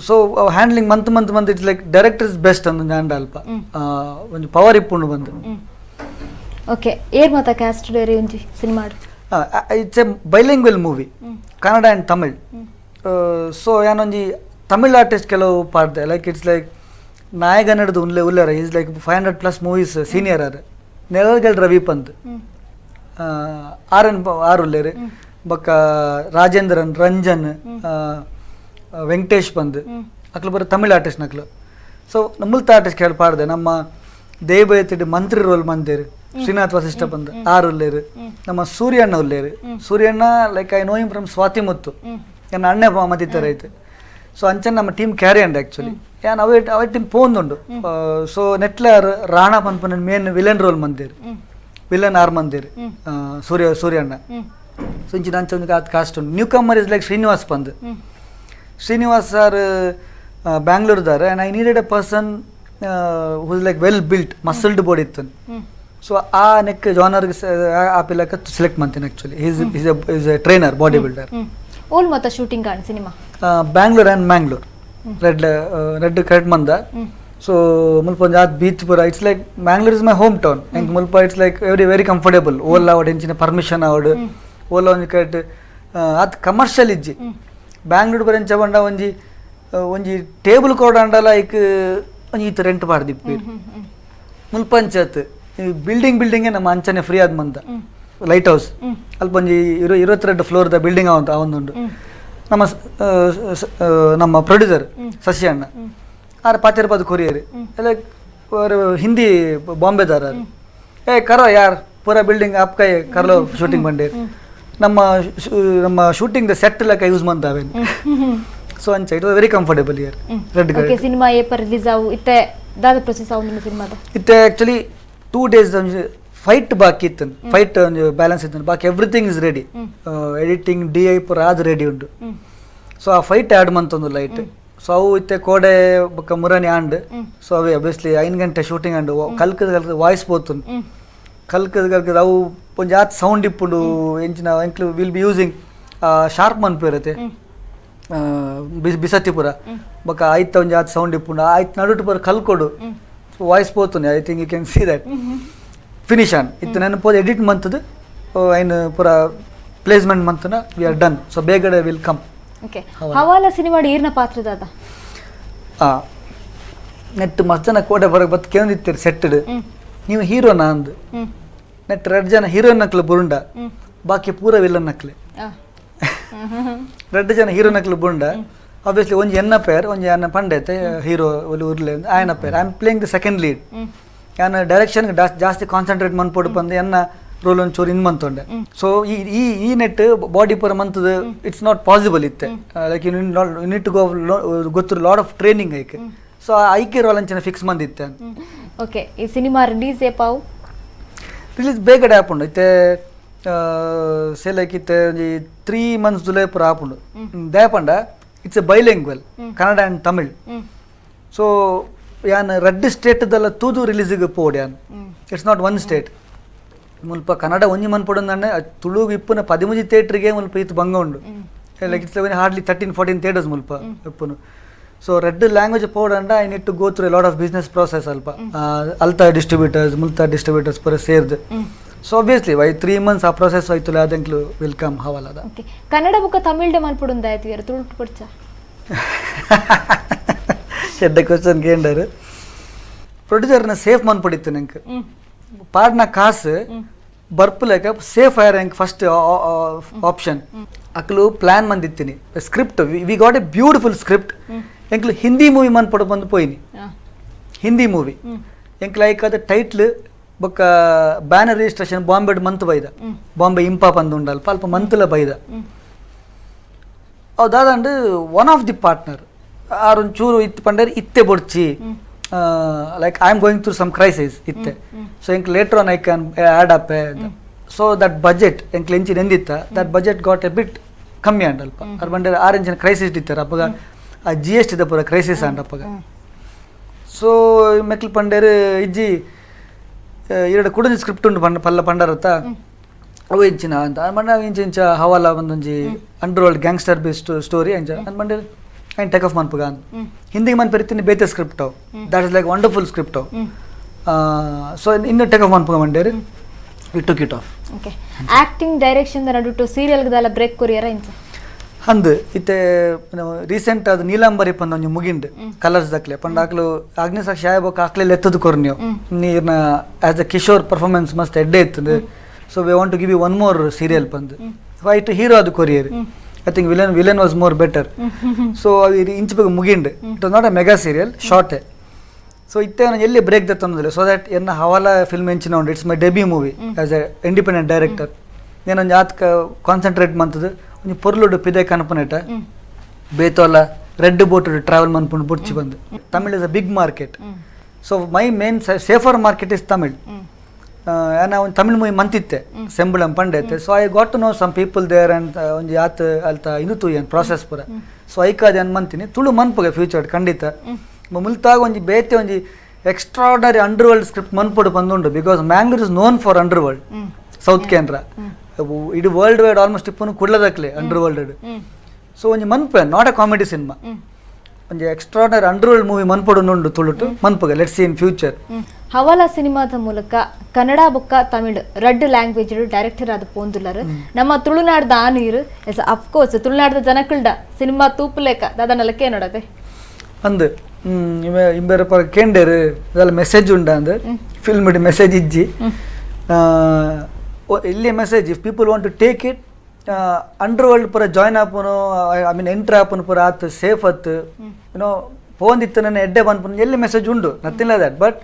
So handling month month month it's like director is best ಅಂದ್ ಅಂಡ ಅಲ್ಪ ಒಂದು power ಇಪ್ಪುಂಡು ಬಂದು. ಓಕೆ ಏರ್ ಮಾತ ಕ್ಯಾಸ್ಟ್ ಡೇರಿ ಒಂಜಿ cinema it's a bilingual movie Kannada and Tamil. So ಯಾನೊಂಜಿ ತಮಿಳ್ artist ಕೆಲವು ಪಾಡ್ದೆ like it's like ನಾಯಕನಡ್ದು ಉಲ್ಲೆ ಉಲ್ಲೇರ is like 500+ movies senior are ನೆಲಗಲ್ Ravi Pant R N R ಉಲ್ಲೇರು ಬೊಕ್ಕ ರಾಜೇಂದ್ರನ್ ರಂಜನ್ ವೆಂಕಟೇಶ್ ಬಂದು ಅಕ್ಲು ಬರೋ ತಮಿಳ್ ಆರ್ಟಿಸ್ಟ್ ನಕ್ಲು. ಸೊ ಮುಲ್ತ ಆರ್ಟಿಸ್ಟ್ ಕೇಳಿ ಪಾಡ್ದೆ ನಮ್ಮ ದೇವಯತಿಡ್ ಮಂತ್ರಿ ರೋಲ್ ಮಂದಿರು ಶ್ರೀನಾಥ್ ವಸಿಷ್ಠ ಬಂದು ಆರು ಉಲ್ಲೇರು ನಮ್ಮ ಸೂರ್ಯಣ್ಣ ಉಲ್ಲೇರು. Suryanna like I know him from Swathi Muthu ನನ್ನ ಅಣ್ಣೆ ಮತ್ತಿತರ ಐತೆ. ಸೊ ಅಂಚನ್ ನಮ್ಮ team carry and actually ಯಾನ್ ಅವೇ ಅವೇ ಟೀಮ್ ಪೋಂದುಂಡು. ಸೊ ನೆಟ್ಲಾರ್ Rana ಪನ್ಪನ main villain role ಮಂದಿರು villain R ಮಂದಿರು ಸೂರ್ಯಣ್ಣ. ಸೊ ಇಂಚಿನ ಅಂಚ ಒಂದು ಕಾಸ್ಟ್ ಉಂಟು. New comer is like Srinivas ಪಂದ್ ಶ್ರೀನಿವಾಸ್ ಸರ್ ಬ್ಯಾಂಗ್ಳೂರ್ದಾರೆ and I needed a person who's like well built muscled body ಇತ್ತು. ಸೊ ಆ ನೆಕ್ ಜಾನರ್ಗೆ ಆ ಪಿಲಕ್ಕೆ ಸೆಲೆಕ್ಟ್ ಮಾಡ್ತೀನಿ actually. Is a trainer body builder. All ಮತ್ತ ಶೂಟಿಂಗ್ ಕಾಣ್ cinema Bangalore and Mangalore red red correct ಮಂದ. So ಮುಲ್ಪ ಒಂಜಿ ಆತ್ ಬೀಚ್ ಪೂರ it's like Mangalore is my home town ಎಂಕ್ ಮುಲ್ಪ it's like very very comfortable ಓಲ್ಲ ಅವಡ್ ಎಂಚಿನ ಪರ್ಮಿಷನ್ ಅವಡ್ ಓಲ್ಲ ಒಂಜಿ ಕಟ್ ಆತ್ ಕಮರ್ಷಿಯಲ್ ಇಜ್ಜಿ ಬ್ಯಾಂಗ್ಳೂರ್ ಪೂರ ಎಂಚ ಪಂಡ ಒಂಜಿ ಒಂಜಿ ಟೇಬಲ್ ಕೊಡಂಡ ಲೈಕ್ ಒಂಜಿ ಈತ ರೆಂಟ್ ಪಾಡ್ದಿಪ್ಪೇರು ಮುಲ್ಪ ಅಂಚಾತ್ ಬಿಲ್ಡಿಂಗ್ ಬಿಲ್ಡಿಂಗ್ ನಮ್ಮ ಅಂಚನೆ ಫ್ರೀ ಆದ ಮಂತ ಲೈಟ್ ಹೌಸ್ ಅಲ್ಪ ಒಂಜಿ 22 floor the building ಅವಂತ ಅವೊಂದುಂಡು ನಮ್ಮ ನಮ್ಮ ಪ್ರೊಡ್ಯೂಸರ್ ಶಶಿ ಅಣ್ಣ ಆರ್ ಪಾಚರ್ ಪದ ಕೊರಿಯರ್ ಲೈಕ್ ಹಿಂದಿ ಬಾಂಬೆದಾರ ಏ ಕರೋ ಯಾರ್ ಪೂರಾ ಬಿಲ್ಡಿಂಗ್ ಆಪ್ಕಾಯ್ ಕರ್ಲೋ ಶೂಟಿಂಗ್ ಬಂಡೇರ್ ನಮ್ಮ ನಮ್ಮ shooting the set ಲೆಕ್ಕ ಯೂಸ್ ಮಂತಾವೆ ಸೊ ಅಂಚ it was very comfortable here red okay cinema ಏಪ release ಆವು ಇತ್ತೆ ದಾದ ಪ್ರೊಸೆಸ್ ಆವು ನಿಮ್ಮ ಸಿನಿಮಾದ ಇತ್ತೆ actually 2 days fight ಬಾಕಿ ಇತ್ತು ಫೈಟ್ ಬ್ಯಾಲೆನ್ಸ್ ಇತ್ತು ಬಾಕಿ everything is ready editing D I ಪೂರ ಅದು ರೆಡಿ ಉಂಟು ಸೊ ಆ ಫೈಟ್ ಆ್ಯಡ್ ಮಂತೊಂದು ಲೈಟ್ ಸೊ ಅವು ಇತ್ತೆ ಕೋಡೆ ಬೊಕ್ಕ ಮುರನಿ ಆಂಡ್ ಸೊ ಅವೇ ಅಬ್ವಿಯಸ್ಲಿ 5 ಗಂಟೆ ಶೂಟಿಂಗ್ ಆಂಡ್ ಕಲ್ಕದ ಕಲ್ಕದ ವಾಯ್ಸ್ ಪೋತುಂಡು ಕಲ್ಕದ ಕಲ್ಕದ ಅವು ಒಂಜಿ ಆತ್ ಸೌಂಡ್ ಇಪ್ಪುಂಡು ಎಂಚಿನ ಎಂಕ್ಲು will be using sharp ಮನ್ಪಿರತ್ತೆ ಬಿಸತಿ ಪೂರ ಬೊಕ್ಕ ಆಯ್ತ ಒಂಜಿ ಆತ್ ಸೌಂಡ್ ಇಪ್ಪುಂಡು ಆಯ್ತು ನಡುಟು ಪೂರ ಕಲ್ಕೊಡು ಸೊ voice ಪೋತುಂಡು I think you can see that finish on ಇತ್ತು ನೆನಪೋದು ಎಡಿಟ್ ಮಂತದ್ದು ಐನ್ ಪೂರ ಪ್ಲೇಸ್ಮೆಂಟ್ ಮಂತನ we are done so ಬೇಗಡೆ will come okay Hawala cinema ಈರ್ನ ಪಾತ್ರ ದಾದ ಆ ನೆಟ್ ಮಸ್ತ್ ಜನ ಕೋಡೆ ಬರಕ್ಕೆ ಬತ್ತು ಕೇಂದಿತ್ತೀರಿ ಸೆಟ್ಟಡ್ ನೀವು ಹೀರೋನಾ ಅಂದು ನೆಟ್ 2 ಜನ ಹೀರೋಯಿನ್ ನಕ್ಲು ಬುರುಂಡ ಬಾಕಿ ಪೂರ ವಿಲನ್ ನಕ್ಲೆ 2 ಜನ ಹೀರೋ ನಕ್ಲು ಬುರುಂಡ ಆಬ್ವಿಯಸ್ಲಿ ಒಂಜಿ ಎನ್ನ ಪೇರ್ ಒಂಜಿ ಎನ್ನ ಪಂಡೈತೆ ಹೀರೋ ಒಲಿ ಉರ್ಲೆ ಆಯನ pair I am playing the second lead ಯಾನ ಡೈರೆಕ್ಷನ್ ಜಾಸ್ತಿ ಕಾನ್ಸಂಟ್ರೇಟ್ ಮನ್ಪೊಡು ಬಂದು ಎನ್ನ ರೋಲ್ ಒಂಚೂರು ಇನ್ ಮಂತೊಂಡೆ ಸೊ ಈ ಈ ಈ ನೆಟ್ ಬಾಡಿ ಪೂರ ಮಂತದ it's not possible ಇತ್ತೆ like you need to go ಗೊತ್ತು lot of training ಐಕೆ ಸೊ ಐಕೆ ರೋಲ್ ಅಂಚಿನ ಫಿಕ್ಸ್ ಮಂದಿತ್ತೆ ಓಕೆ ಈ ಸಿನಿಮಾ ರಿಲೀಸ್ ಏಪಾವು ರಿಲೀಸ್ ಬೇಗಡೆ ಆಪುಂಡು ಇತ್ತೆ ಸೇ ಲೈಕ್ ಇತ್ತೆ ಒಂಜಿ 3 months ದುಲೈ ಪೂರ ಆಪುಂಡು ದಾಯಪಂಡ it's a bilingual Kannada and Tamil so ಯಾನ್ ರಡ್ಡ್ ಸ್ಟೇಟ್ದಲ್ಲ ತೂದು ರಿಲೀಸಿಗೆ ಪೋಡು ಯಾನ್ it's not one state ಮುಲ್ಪ ಕನ್ನಡ ಒಂಜಿ ಮನ್ಪೊಡಂದಾನೆ ತುಳುಗು ಇಪ್ಪುನ 13 ಥಿಯೇಟ್ರಿಗೆ ಮುಲ್ಪ ಇತ್ತು ಬಂಗ ಉಂಡು like it's hardly 13-14 theatres ಮುಲ್ಪ ಇಪ್ಪುನು ಸೊ ರಡ್ಡ್ language ಪೋಡಂಡ I need to go through lot of business process ಅಲ್ಪ ಅಲ್ತ ಡಿಸ್ಟ್ರಿಬ್ಯೂಟರ್ಸ್ ಮುಲ್ತ ಡಿಸ್ಟ್ರಿಬ್ಯೂಟರ್ಸ್ ಪೂರ ಸೇರ್ದು so obviously Y 3 months ಆ ಪ್ರೊಸೆಸ್ ಆಯ್ತಲ್ಲ ಅದಂಕ್ಲು will come ಹವಲದ okay Kannada ಬುಕ್ಕ ತಮಿಳ್ಡೆ ಮನ್ಪೊಡುಂದಾಯ್ತು ಯಾರು ತುಳುಟು ಪಡ್ಚ ಎಡ್ಡೆ ಕ್ವಶನ್ ಕೇಂಡರು ಪ್ರೊಡ್ಯೂಸರ್ನ ಸೇಫ್ ಮನ್ಪೊಡಿತ್ತು ನಂಗೆ ಪಾಡ್ನ ಕಾಸು ಬರ್ಪುಲೆಕ ಸೇಫ್ ಆಯರ್ ಎಂಕ್ ಫಸ್ಟ್ ಆಪ್ಷನ್ ಅಕ್ಲು ಪ್ಲಾನ್ ಮಂದಿತ್ತೀನಿ script we got a beautiful script ಎಂಕ್ಲು ಹಿಂದಿ movie ಮನ್ಪೊಡು ಬಂದು ಪೋಯಿನಿ ಹಿಂದಿ ಮೂವಿ ಎಂಕ್ ಲೈಕ್ ಅದು ಟೈಟ್ಲ್ ಬೊಕ್ಕ banner registration Bombay month ಬೈದ ಬಾಂಬೆ ಇಂಪಾ ಪಂದು ಉಂಡಲ್ಪ ಅಲ್ಪ ಮಂತುಲ ಬೈದ ಅವು ದಾದಂಡು one of the partner ಆರೊಂಚೂರು ಇತ್ತು ಪಂಡೇರ್ ಇತ್ತೆ ಬೊಡ್ಚಿ like I am going through some crisis ಇತ್ತೆ ಸೊ ಎಂಕ್ later on I can add up so that budget ಎಂಕ್ ಎಂಚಿ ನೆಂದಿತ್ತ that budget got a bit ಕಮ್ಮಿ and ಅಲ್ಪ ಅರ್ ಬಂಡೇರ್ ಆರ್ ಎಂಚಿನ ಕ್ರೈಸಿಸ್ ಇತ್ತಾರೆ ಅಪ್ಪಗ ಆ G S T ಪೂರ ಕ್ರೈಸಿಸ್ and ಅಪ್ಪಗ ಸೊ ಮೆಕ್ಲು ಪಂಡೇರ್ ಇಜ್ಜಿ ಎರಡು ಕುಡಂಜಿ ಸ್ಕ್ರಿಪ್ಟ್ ಉಂಟು ಪಂಡ ಪಲ್ಲ ಪಂಡರತ್ತ ಅವು ಎಂಚಿನ ಅಂತ ಮಂಡ ಇಂಚ ಇಂಚ hawala ಒಂದೊಂಜಿ under world gangster based story ಅಂಚ ಅಂದ್ ಮಂಡೇರ್ and take off ಮನ್ಪುಗ ಅಂತ ಹಿಂದಿಗೆ ಮನ್ ಪೆರಿತೀನಿ ಬೇತೆ ಸ್ಕ್ರಿಪ್ಟ್ ಅವು that is like wonderful script ಅವು ಸೊ ಇನ್ನು ಟೇಕ್ ಆಫ್ ಮನ್ಪುಗ ಮಂಡೇರಿ we took it off okay acting direction ನಡುಟು ಸೀರಿಯಲ್ಗದಲ್ಲ break ಕೊರಿಯರ ಇಂಚ ಅಂದು ಇತ್ತೆ ರೀಸೆಂಟ್ ಅದು ನೀಲಾಂಬರಿ ಪಂದ ಒಂಜಿ ಮುಗಿಂಡ್ ಕಲರ್ಸ್ ದಕ್ಲೆ ಪಂಡ ಆಕ್ಲು ಅಗ್ನಿಸಾಕ್ಷಿ ಆಯಬೊಕ್ಕ ಆಕ್ಲೆ ಎತ್ತದು ಕೊರ್ನಿಯೋ ನೀರ್ನ as a Kishore performance ಮಸ್ತ್ ಎಡ್ಡೆ ಇತ್ತದು so we want to give you one more serial ಪಂದ್ ಫೈಟ್ ಹೀರೋ ಅದು courier I think villain was more better so ಅದು ಇಂಚು ಮುಗಿಂಡ್ it was not a mega serial short so ಇತ್ತೆ ನಾನು ಎಲ್ಲಿ break ದತ್ತೊಂದಿಲ್ಲ so that ಎನ್ನ hawala film ಎಂಚಿನ ಉಂಡು it's my debut movie as a independent director నేనొంజి ಆತ್ಕ concentrate ಮಂತದು ಒಂಜಿ ಪೊರ್ಲುಡು ಪಿದೆ ಕನಪನೆಟ ಬೇತೋಲ red boat travel ಮನ್ಪುಂಡು ಬುಡ್ಚಿ ಬಂದು Tamil is a big market so my main safer market is Tamil ನಾನು ಒಂದು ತಮಿಳ್ ಮೂವಿ ಮಂತಿತ್ತೆ ಸೆಂಬಳಂ ಪಂಡೈತೆ so I got to know some people there and ಒಂಜಿ ಆತ್ ಅಲ್ತ ಇನ್ನು ತೂಯನ್ ಪ್ರಾಸೆಸ್ ಪೂರ ಸೊ ಐಕಾದ ಅನ್ ಮಂತೀನಿ ತುಳು ಮನ್ಪುಗೆ ಫ್ಯೂಚರ್ ಖಂಡಿತ ಮುಲ್ತಾಗ ಒಂಜಿ ಬೇತೆ ಒಂಜಿ extraordinary under world script ಮನ್ಪೊಡು ಬಂದುಂಡು because Mangalore is known for under world south Canara ಇಡೀ world wide almost ಇಪ್ಪನು ಕುಡ್ಲದಕ್ಲೆ under world so ಒಂಜಿ ಮನ್ಪೆ not a comedy cinema ಒಂಜಿ extraordinary underworld movie ಮನ್ಪೊಡು ತುಳುಟು ಮನ್ಪುಗ let's see in future. ಹವಾಲಾ ಸಿನಿಮಾದ ಮೂಲಕ ಕನ್ನಡ ಬೊಕ್ಕ ತಮಿಳು ರಡ್ಡ್ ಲ್ಯಾಂಗ್ವೇಜ್ ಡೈರೆಕ್ಟರ್ ಆದ ಪೋಂದುಲ್ಲರು. ನಮ್ಮ ತುಳುನಾಡ್ದ ಆನೀರು S of course ತುಳುನಾಡ್ದ ಜನಕುಲ್ಡ cinema ತೂಪುಲೇಕ ದಾದನಲಕ್ಕೆ ನೋಡದೆ ಅಂದ್ ಇಂಬೇರಪ್ಪ ಕೇಂಡೇರು ಅದೆಲ್ಲ ಮೆಸೇಜ್ ಉಂಡ ಅಂದ್ ಫಿಲ್ಮ್ ಮೆಸೇಜ್ ಇಜ್ಜಿ. ಇಲ್ಲಿ message if people want to take it underworld ಪೂರ ಜಾಯ್ನ್ ಆಪುನು, I mean entry ಆಪುನು ಪೂರ ಆತು ಸೇಫ್ ಅತ್ತು ಯುನೋ ಫೋನ್ ಇತ್ತು ನನ್ನ ಎಡ್ಡೆ ಬಂದ್ಪುನು ಎಲ್ಲಿ ಮೆಸೇಜ್ ಉಂಡು nothing like that. But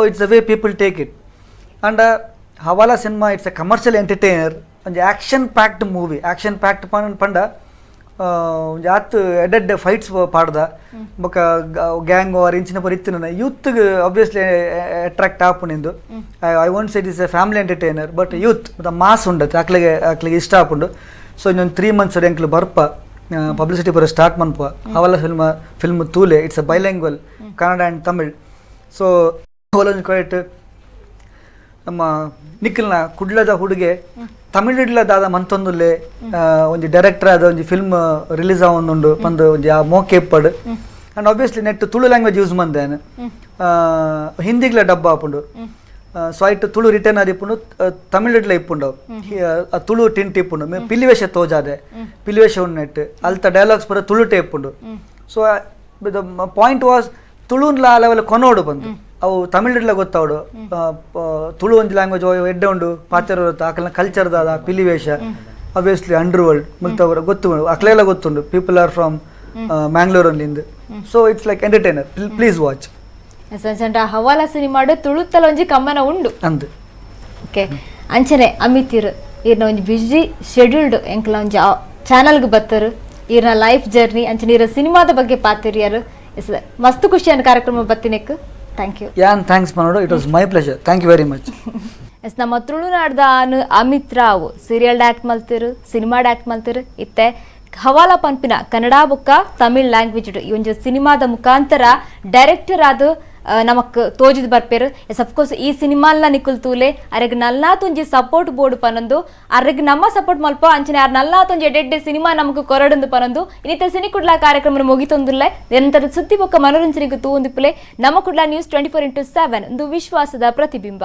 it's the way people take it. And Hawala cinema it's a commercial entertainer, ಒಂಜಿ action packed movie. Action packed ಪಂಡ ಒಂಜಿ ಆತ್ ಎಡ್ಡೆಡ್ಡೆ ಫೈಟ್ಸ್ ಪಾಡ್ದ ಬೊಕ ಗ್ಯಾಂಗ್ ವಾರ್ ಇಂಚಿನ ಪೂರ ಇತ್ತು. ನನ್ನ ಯೂತ್ಗೆ ಆಬ್ವಿಯಸ್ಲಿ ಅಟ್ರಾಕ್ಟ್ ಆಪುನಿಂದು. I won't say it is a family entertainer but youth ಮತ್ತು ಮಾಸ್ ಉಂಡತ್ತೆ ಅಕ್ಲೆಗೆ ಅಕ್ಲೆಗೆ ಇಷ್ಟ ಆಪುಂಡು. ಸೊ ಇನ್ನೊಂದು 3 ಮಂತ್ಸ್ ಎಂಕ್ಲು ಬರ್ಪ ಪಬ್ಲಿಸಿಟಿ ಪೂರ ಸ್ಟಾರ್ಟ್ ಮನ್ಪ ಹವಾಲಾ ಫಿಲ್ಮ್ ತೂಲೆ. It's a bilingual Kannada and Tamil. So ಒಂಜಿ ಕ್ವೈಟ್ ನಮ್ಮ ನಿಖಿಲ್ನ ಕುಡ್ಲದ ಹುಡುಗೆ ತಮಿಳಿಡ್ಲ ದಾದ ಮಂತೊಂದುಲ್ಲೆ ಒಂಜಿ ಡೈರೆಕ್ಟರ್ ಆದ ಒಂಜಿ ಫಿಲ್ಮ್ ರಿಲೀಸ್ ಆವೊಂದುಂಡು ಪಂದ್ ಒಂಜಿ ಆ ಮೋಕೆ ಇಪ್ಪಡು. And obviously net Tulu language use ಮಂದೇನು ಹಿಂದಿಗ್ಲ ಡಬ್ಬ ಆಪುಂಡು. ಸೊ ಐಟ್ ತುಳು ರಿಟರ್ನ್ ಆದಿಪ್ಪುಂಡು ತಮಿಳಿಡ್ಲ ಇಪ್ಪುಂಡು ತುಳು ಟಿಂಟ್ ಇಪ್ಪುಂಡು ಪಿಲಿವೇಶ ತೋಜಾದೆ ಪಿಲಿವೇಶ ಉಂಡು ನೆಟ್ ಅಲ್ತ ಡೈಲಾಗ್ಸ್ ಪೂರ ತುಳುಟೆ ಇಪ್ಪುಂಡು. So the point was ತುಳುನ್ಲ ಆ ಲೆವೆಲ್ ಕೊನೋಡು ಬಂದು ಅವು ತಮಿಳಿಡ್ಲ ಗೊತ್ತಾವಡು ತುಳು ಒಂಜಿ ಲ್ಯಾಂಗ್ವೇಜ್ ಎಡ್ಡೆ ಉಂಡು ಪಾತೆರ ಅಕಲ್ನ ಕಲ್ಚರ್ ದಾದ ಪಿಲಿವೇಶ obviously under world ಮುಲ್ತವರ ಗೊತ್ತು ಅಕ್ಲೆಲ್ಲ ಗೊತ್ತುಂಡು people are from Mangalore ಒಂದಿಂದ. So it's like entertainer, please watch. ಹವಾಲಾ ಸಿನಿಮಾಡು ತುಳುತ್ತಲ ಒಂಜಿ ಕಮ್ಮನ ಉಂಡು ಅಂದ್. ಓಕೆ ಅಂಚನೆ ಅಮಿತ್ ಇರು ಈರ್ನ ಒಂಜಿ ಬ್ಯುಸಿ ಶೆಡ್ಯೂಲ್ಡ್ ಎಂಕ್ಲ ಒಂಜಿ ಚಾನಲ್ಗೆ ಬತ್ತರು ಈರ್ನ ಲೈಫ್ ಜರ್ನಿ ಅಂಚನೆ ಈರ ಸಿನಿಮಾದ ಬಗ್ಗೆ ಪಾತೆರಿಯಾರು. ಮಸ್ತ್ ಖುಷಿயான ಕಾರ್ಯಕ್ರಮ ಬತ್ತಿನೆಕ್ thank you. ಯಾನ್ thanks ಮನೋಡು, it was my pleasure, thank you very much. Yes ನಮ್ಮ ತುಳುನಾಡ್ದ ಅಮಿತ್ ರಾವ್ ಸೀರಿಯಲ್ ಆ್ಯಕ್ಟ್ ಮಲ್ತಿರು ಸಿನಿಮಾಡ್ ಆ್ಯಕ್ಟ್ ಮಲ್ತಿರು ಇತ್ತೆ ಹವಾಲಾ ಪನ್ಪಿನ ಕನ್ನಡ ಬೊಕ್ಕ ತಮಿಳ್ ಲ್ಯಾಂಗ್ವೇಜ್ ಈ ಒಂಜಿ ಸಿನಿಮಾದ ಮುಖಾಂತರ ಡೈರೆಕ್ಟರ್ ಆದ ನಮಕ್ ತೋಜಿದ್ ಬರ್ಪೇರು. S of course ಈ ಸಿನಿಮಾಲ್ನ ನಿಕುಲ್ ತೂಲೆ ಅರೆಗ್ ನಲ್ಲಾತೊಂಜಿ ಸಪೋರ್ಟ್ ಬೋರ್ಡ್ ಪನೊಂದು ಅರೆಗ್ ನಮ್ಮ ಸಪೋರ್ಟ್ ಮಲ್ಪ ಅಂಚನೆ ಆರ್ ನಲ್ಲಾತೊಂಜಿ ಎಡ್ಡೆಡ್ಡೆ ಸಿನಿಮಾ ನಮಕ್ ಕೊರಡಂದು ಪನೊಂದು ಇನ್ನಿತ ಸಿನಿ ಕುಡ್ಲಾ ಕಾರ್ಯಕ್ರಮ ಮುಗಿತೊಂದುಲ್ಲೆ. ನಿರಂತರ ಸುದ್ದಿ ಬೊಕ್ಕ ಮನೋರಂಜನೆಗೆ ತೂವೊಂದಿಪ್ಪುಲೆ ನಮ್ಮ ಕುಡ್ಲಾ ನ್ಯೂಸ್ 24x7 ಒಂದು ವಿಶ್ವಾಸದ ಪ್ರತಿಬಿಂಬ.